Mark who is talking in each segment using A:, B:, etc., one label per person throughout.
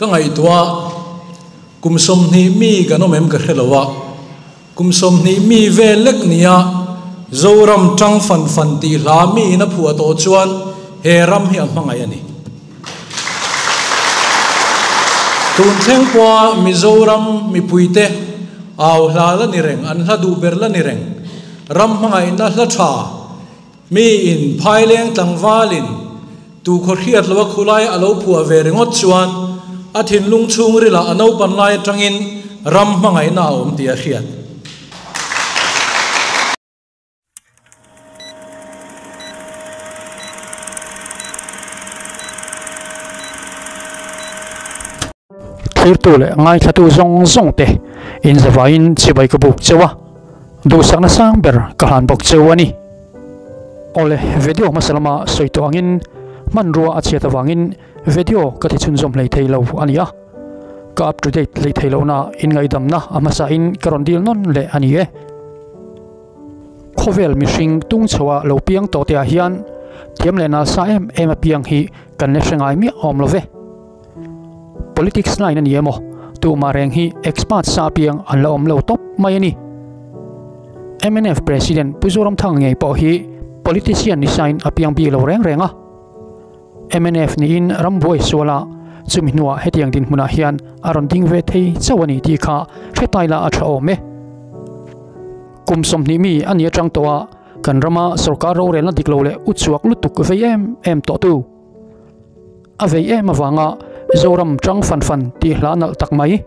A: Ka ngaihtuah a, kum 20 mi kan awm em ka hre lo a, kum 20 mi vel lek nia Zoram tang fan fan tih hla mi in a phuah tawh chuan he ram hi a hmangaih a ni. Tun thleng pawha Mizoram mipuite au hla la ni reng, an hla duh ber la ni reng, ram hmangaihna hla tha, Mi in phaileng tlangvalin tu khaw hriat loa khulai a lo phuah ve ringawt chuan a thinlung chhungrilah a naupan lai atangin ram hmangaihna a awm tih a hriat.
B: Thlirtu leh ngaithlatu zawng zawng te inzavaiin chibai ka buk cheu a, duhsakna sang ber ka hlan bawk cheu a ni. Awle, video hmasa lama sawi tawh angin hmanrua a chhiat avangin video ka ti chhunzawm hlei thei lo a ni a, ka up to date hlei thei lohna inngaihdamna a hmasain ka rawn dil nawn leh a ni e. Khawvel mihring tung chhoa lo piang tawh te ah hian thiam leh nalsa em em a piang hi kan la hre ngai miah awm lo ve. Politics line a ni emaw tuhmah reng hi expert sa piang an la awm lo tawp mai a ni. Mnf President Pu Zoramthanga ngei pawh hi politician ni sain a piang bik lo reng reng a. Mnf niin rambuai sual a, chumi hnuah hetiang dinhmunah hian a rawn ding ve thei chauh a ni tih kha hre tai la a tha awm e. Kum 20 mi a ni atang tawh a, kan rama sorkar rorelna dik lo leh uchuak lutuk vei em em tawh tu. A vei em avanga Zoram tang fan fan tih hla nalh tak mai.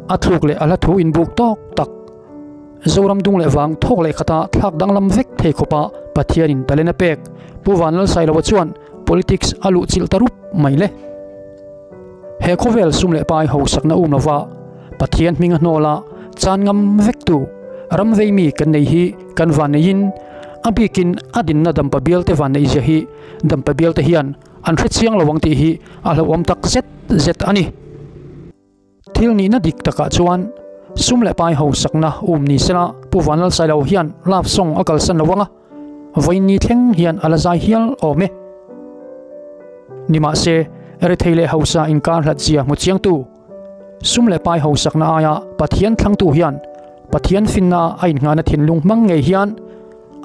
B: A thluk leh a hla thu inbuk tawk tak. Zoram dung leh vang thawk leh khata thlak danglam vek thei khawpa Pathianin talent a pek Pu Vanlalsailoa chuan politics a luh chilh ta rup mai le. He khawvel sum leh pai hausakna um lova Pathian hming a hnawl a chan ngam vek tu ram vei mi kan nei hi kan van neiin a bikin a dinna dampa bial te van neih zia hi dampa bial te hian an hre chiang lo ang tih hi a hlauhawm tak zet zet a ni. Thil nihna dik takah chuan sum leh pai hausakna um ni sela Pu Vanlalsailo hian love song a kalsan lo ang a, vawiin thleng hian a la zai hial awm e. Nimahse, rethei leh hausa inkar hlat zia hmu chiangtu sum leh pai hausakna aia Pathian thlangtu hian Pathian finna a innghahna thinlung hmang ngei hian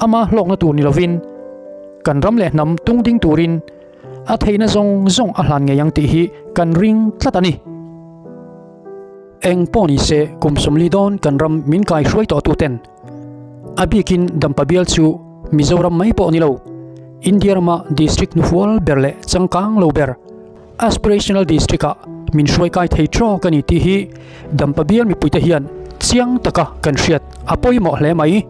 B: ama hlawkna tur ni lovin kan ram leh hnam tung ding turin a theihna zawng zawng a hlan ngei ang tih hi kan ring tlat a ni. Eng pawh ni se kum 40 dawn kan ram min kai hruai tawh tu ten a bikin Dampa bial chu Mizoram mai pawh ni lo India rama district hnufual ber leh changkang lo ber aspirational district ah min hruai kai thei trawk a ni tih hi Dampa bial mipuite hian chiang taka kan hriat a pawimawh hle mai.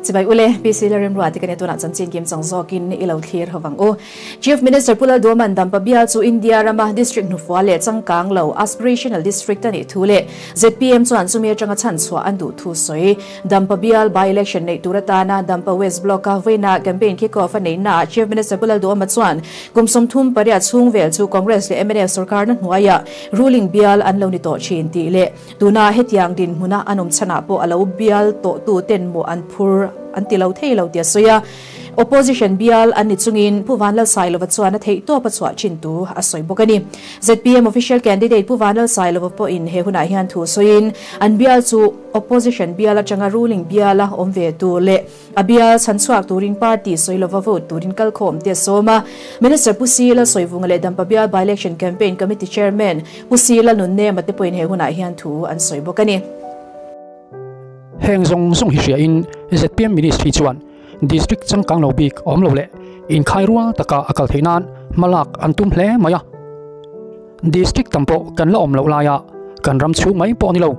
C: Chibai ule, PC Lalremruati te kan e tunah chanchin kim chang zawkin i lo thlir hovang u. Chief Minister Pu Lalduaman Dampa bial chu India rama district hnufual leh changkang lo aspirational district a nih thu leh zpm chuan chumi atanga chhan chhuah an duh thu sawi. Dampa bial by-election neih tur atana Dampa West Block-a vawiina campaign kick-off a neihnaah Chief Minister Pu Lalduama chuan kum 38 chhung vel chu Congress leh mnf sorkarna hnuaiah ruling bial an lo ni tawh thin tih leh Tuna hetiang dinhmuna an awm chhanah pawh a lo bial tawhtu ten maw an phur an ti lo thei lo tia sawi a. Opposition bial an ni chungin Pu Vanlalsailova chuan a theihtawp a chhuah thin tu a sawi bawk a ni. Zpm official candidate Pu Vanlalsailova pawhin he hunah hian thu sawiin an bial chu opposition bial atanga ruling biala awm ve tur leh A bial chhan chhuak turin party sawi lova vote turin kalkhawm te a sawm a. Minister Pu Si Lalsawivunga leh Dampa Bial By-Election Campaign Committee Chairman Pu Si Lalnunnema te pawhin he hunah hian thu an sawi bawk a ni.
B: Heng zawng zawng hi hria in zpm Ministry chuan District changkang lo bik awm lo leh inkhai rual taka a kal theih nan hmalak an tum hle mai a. District tam pawh kan la awm loh laia kan ram chhung mai pawh a ni lo.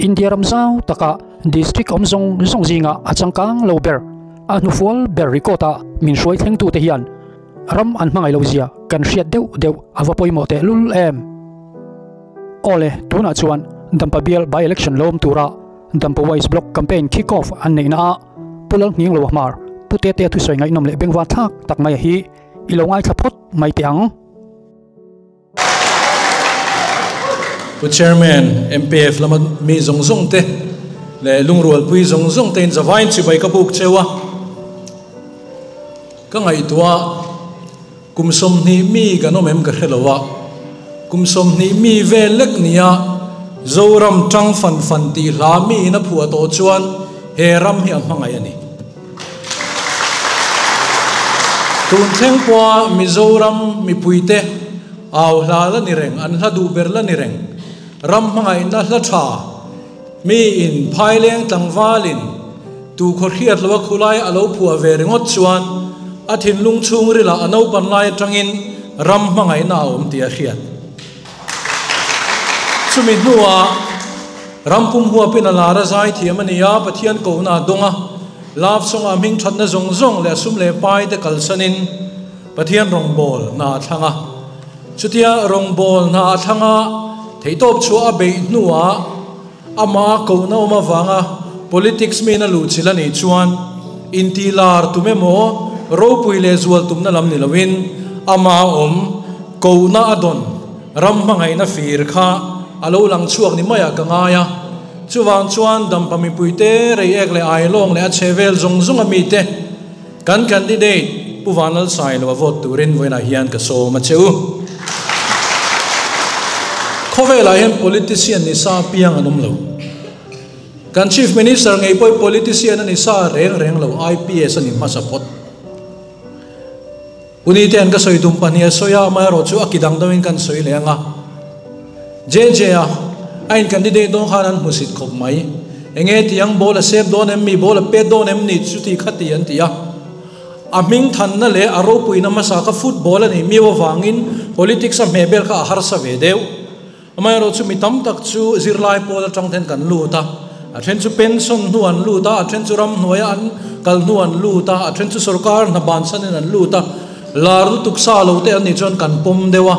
B: India ram zau taka district awm zawng zawng zinga a changkang lo ber, a hnufual ber record a min hruai thlengtute hian ram an hmangaih lohzia kan hriat deuh deuh a va pawimawh tehlul em. Awle, tunah chuan Dampa bial by-election lo awm tura Dampa Wise Block campaign kick-off an neihna ah Pu Lalhnginglo Hmar, Pu Tete thusawi ngaihnawm leh bengvar thlak tak mai a hi i lo ngaithla phawt mai teh ang.
A: Pu Chairman, MPF lama mi zawng zawng te leh lungrualpui zawng zawng te in zavain chibai ka buk cheu a. Ka ngaihtuah a, kum 20 mi kan awm em ka hre lo a. Kum 20 mi vel lek nia Zoram tang fan fan ti hla mi in a phuah tawh chuan he ram hi a hmangaih a ni. Tun thleng pawha Mizoram mipuite au hla la ni reng, an hla duh ber la ni reng, ram hmangaihna hla tha mi in phaileng tlangvalin tu khaw hriat loa khulai a lo phuah ve ringawt chuan a thinlung chhungrilah a naupan lai atangin ram hmangaihna a awm tih a hriat. Chumi hnuah ram pum huapin a lar a zai thiam a ni a, Pathian kohna a dawng a, love song-ah hming thatna zawng zawng leh a sum leh pai te kalsanin Pathian rawngbâwl hna a thlang a. Chutia rawngbâwl hna a thlang a, theihtawp chhuah a beih hnuah amah kohna awm avanga politics miin a luhchilh a nih chuan intih lar tum emaw ropui leh zual tumna lam ni loin amah awm Kohna a dawn ram hmangaihna fir kha a lo lang chhuak ni maiah ka ngai a. Chuvang chuan Dampa mipuite Reiek leh Ailawng leh a chhe vel zawng zawng a mite kan candidate Pu Vanlalsailo a vote turin vawiinah hian ka sawm a che u. Khawvelah hian politician ni sa piang an awm lo. Kan Chief Minister ngei pawh hi politician a ni sa reng reng lo, IPS a ni hmasa phawt. Uni te an ka sawi tum pahnih a sawi a, amaherawh chu a ki dang deuhin kan sawi leh ang a. JJ a a in candidate dawn khan an hmusit khawp mai. Enge ti ang ball a sep dawn em mi, ball a pet dawn em ni chuti kha ti an ti a. A hming thanna leh a ropuina hmasa kha football a nih miau avangin politics a hmeh bel kha a harsa ve deuh. Amaherawh chu mi tam tak chu zirlai pawl atang ten kan lut a, a then chu pension hnu an lut a, a then chu ramhnuaia an kal hnu an lut a, a then chu sorkar hna bansanin an lut a, lar lutuk sa lo te an nih chuan kan pawm deuh a.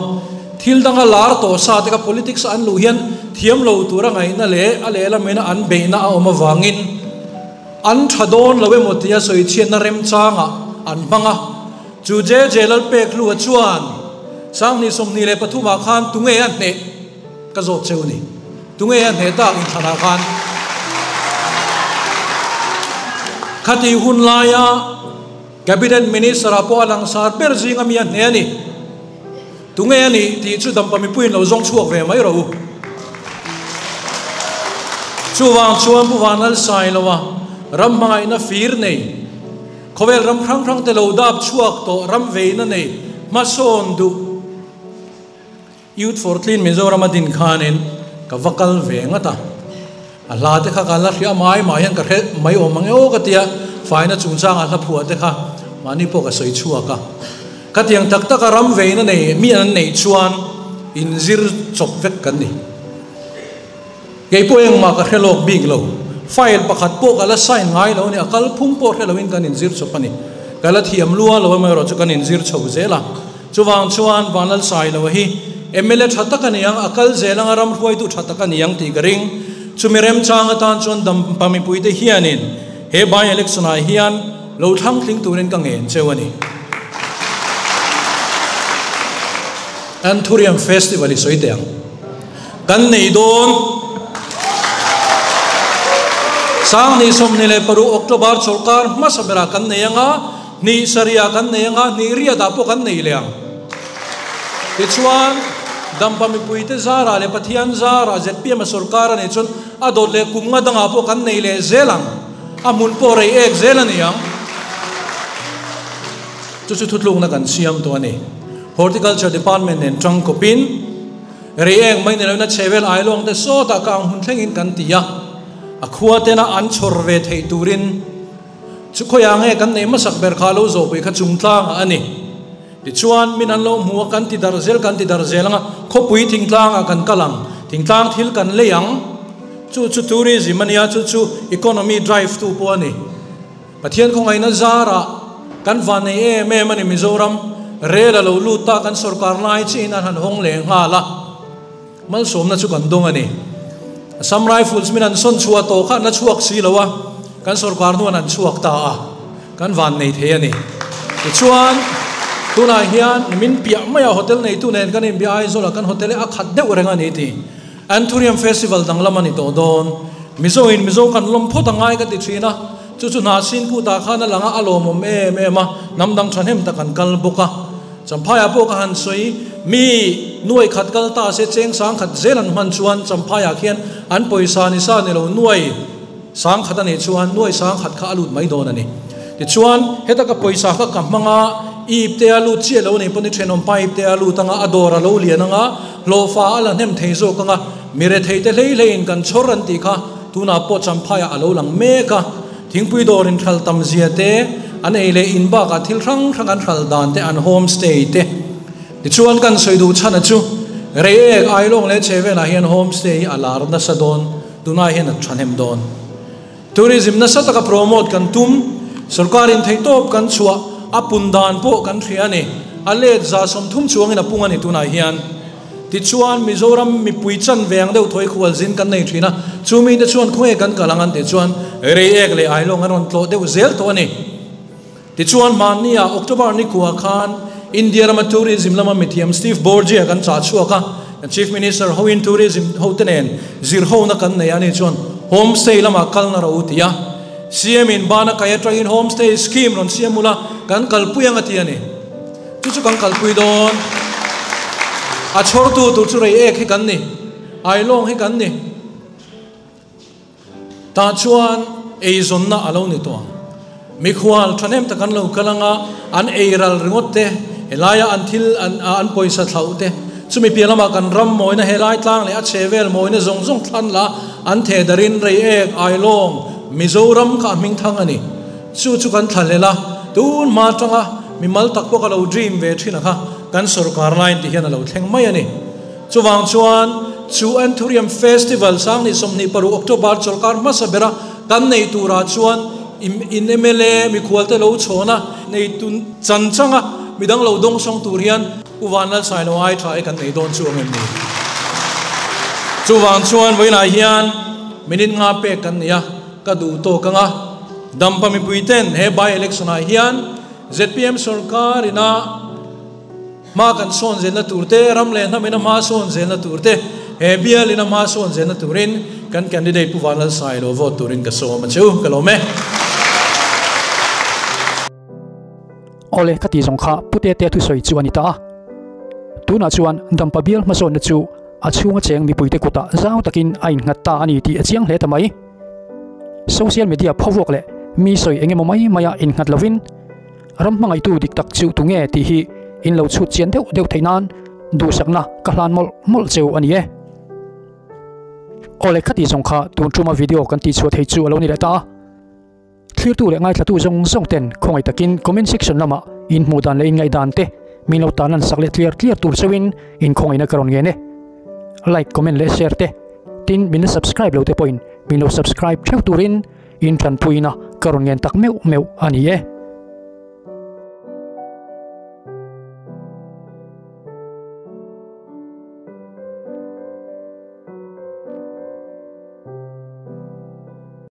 A: Thil danga lar tawh sa te kha politics a an luh hian thiam lo tura ngaihna leh a lehlamina an beihna a awm avangin an tha dawn lo emaw tia sawichhiatna remchangah an hmang a. Chu JJ Lalpekhlua chuan Sanghnih 23 ah khan tunge a hneh ka zawt cheu ni. Tunge a hneh tak inthlanah khan? Khati hun laia Cabinet Minister ah pawh a langsar ber zinga mi a hneh a ni. Tunge a nih tih chu dampa mipuiin lo zawng chhuak ve mai rawh u. Chuvang chuan Pu Vanlalsailoa ram hmangaihna fir nei, Khawvel ram hrang hrang te lo dap chhuak tawh ram veina nei hmasawn duh Youth for Clean Mizoram a din khanin ka va kal ve ngat a, a hla te kha ka la hria mai mai hian ka hre mai awm ang e aw ka tia faina chungchanga hla phuah te kha mahni pawh ka sawi chhuak a, ka tiang tak taka ram veina nei mi an neih chuan inzir chawp vek kan ni. Kei pawh engmah ka hre lawk bik lo. File pakhat pawh ka la sign ngai lo a ni, a kalphung pawh hre loin kan inzir chawp a ni. Ka la thiam lua lo amaherawh chu kan inzir chho zel a. Chuvang chuan Vanlalsailoa hi mla tha tak a ni ang, a kal zel anga ram hruaitu tha tak a ni ang tih ka ring. Chumi remchang atan chuan Dampa mipuite hianin he by election ah hian lo thlangtling turin ka ngen cheu a ni. Anthurium Festival i sawi teh ang. Kan nei dawn. 2026 October chawlhkar hmasa berah kan nei anga, hnih sarihah kan nei anga, hnih riatah pawh kan nei leh ang. Tichuan, Dampa mipuite zarah leh Pathian zarah zpm a sawrkar a nih chuan a dawt leh kum nga dangah pawh kan nei leh zel ang. A hmun pawh rei ek zel a ni ang. Chu chu thutlukna kan siam tawh a ni. Horticulture Department nen tangkawpin. Rei eng mai ni loin a chhe vel ailawng te sawtah ka ang hun thlengin kan ti a, a khua tena an chhawr ve theih turin chu khawiah nge kan neih hmasak ber kha lo zawhpui kha chungtlangah a ni. Tichuan min an lo hmu a, kan ti darh zel kan ti darh zel ang a, khawpui thingtlangah kan kal ang, thingtlang thil kan lei ang, chu chu tourism a nia, chu chu economy drive tu pawh a ni. Pathian khawngaihna zarah kan vannei em em a ni Mizoram rel a lo lut ta kan sorkar lai chiin an han hawng leh nghal a, malsawmna chu kan dawng a ni. Assam Rifles min an sawn chhuah tawh kha an la chhuak si lo a, kan sorkar hnuan an chhuak ta a, kan vannei thei a ni. Tichuan tunah hian min piah maia hotel neitu nen kan inbia Aizawlah kan hotel hi a khat deuh reng a ni tih. Anthurium Festival danglam a ni tawh dawn. Mizo in Mizo kan lawm phawt a ngai ka ti thin a, chu chu hna sin kutah khan a lang a, a lawmawm em em a, hnam dang thahnem tak an kal bawk a. Champhaiah pawh ka han sawi, mi nuai khat kal ta se cheng sang khat zel an hman chuan Champhaiah khian an pawisa ni sa ni lo nuai sang khat a nih chuan nuai sang khat kha a lut mai dawn a ni. Tichuan, heta ka pawisa kha ka hmang a, ip te a lut chiah lo nei pawh ni thenawm pa ip te a lut anga, a dawr a lo lian anga, hlawhfa a la hnem thei zawk anga, mi rethei te hlei hleiin kan chhawr an tih kha tunah pawh Champhaiah a lo lang mek a. Thingpui dawr in hral tam zia te, an ei leh in bakah thil hrang hrang an hral dan te, an home stay te. Tichuan kan sawi duh chhan a chu, Reiek, Ailawng leh Chhevelah hian home stay hi a lar nasa dawn, tunah hian a thahnem dawn. Tourism nasa taka promote kan tum, sorkar in theihtawp kan chhuah, a pun dan pawh kan hria a ni. A let 30% chuangin a pung a ni tunah hian. Tichuan, Mizoram mipui chan ve ang deuh thawi khualzin kan nei thin a, chu mite chuan khawnge kan kal ang an tih chuan Reiek leh Ailawng an rawn tlawh deuh zel tawh a ni. Tichuan, hmannia October nikua khan India rama tourism lama mithiam Steve Borgia kan chah chhuak a, kan Chief Minister hoin tourism hote nen zirhona kan nei a ni chuan homestay lamah kalna ro ti a, CM in bana kai atangin homestay scheme rawn siam ula kan kalpui ang a ti a ni. Chu chu kan kalpui dawn. A chhawrtu tur chu Reiek hi kan ni. Ailawng hi kan ni. Tah chuan eizawnna a lo ni tawh ang. Mikhual thahnem tak an lo kal anga an eiral ringawt te, helaia an thil an an pawisa thlauh te, chumi piah lamah kan ram mawina helai tlang leh a chhe vel mawina zawng zawng thlan la an theh darin Reiek, Ailawng, Mizoram kha a hming thang a ni. Chu chu kan thla hlel a, tun hma atanga mimal tak pawh ka lo dream ve thin a kha kan sorkar line ti hian a lo thleng mai a ni. Chuvang chuan chu Anthurium Festival 2026 October chawlhkar hmasa bera kan nei turah chuan in mla mikhualte lo chhawn a, nei tun chan changa midang lo dawngsawng tur hian Pu Vanlalsailo ai tha e kan nei dawn chu ang em ni? Chuvang chuan vawiinah hian minute nga pek kan nei a. Ka duh tawk ang a, Dampa mipui ten he by election ah hian zpm sorkar ina hma kan sawn zelna tur te, ram leh hnam ina hma sawn zelna tur te, he bial ina hma sawn zelna turin kan candidate Pu Vanlalsailo vote turin ka sawm a chu, ka lawm e.
B: Awle ka tih zawng kha Pu Tete thusawi chu a ni ta a. Tunah chuan Dampa bial hmasawnna chu a chhunga cheng mipuite kutah zau takin a innghat ta a ni tih a chiang hle ta mai. Social media phawvuak leh mi sawi eng emaw mai maia innghat lovin ram hmangaihtu dik tak chu tunge tih hi in lo chhut chian deuh deuh theih nan duhsakna ka hlan mawlh mawlh cheu a ni e. Awle kha tih zawng kha tun tuma video kan tihchhuah thei chu a lo ni leh ta a. Thlirtu leh ngaithlatu zawng zawng ten khawngaih takin comment section lamah in hmuh dan leh in ngaih dan te min lo tan lan sak leh tliar tliar tur chauhin in khawngaihna ka rawn ngen e. Like, comment leh share te tin min la subscribe lo te pawhin min lo subscribe theuh turin in tanpuina ka rawn ngen tak meuh meuh a ni e.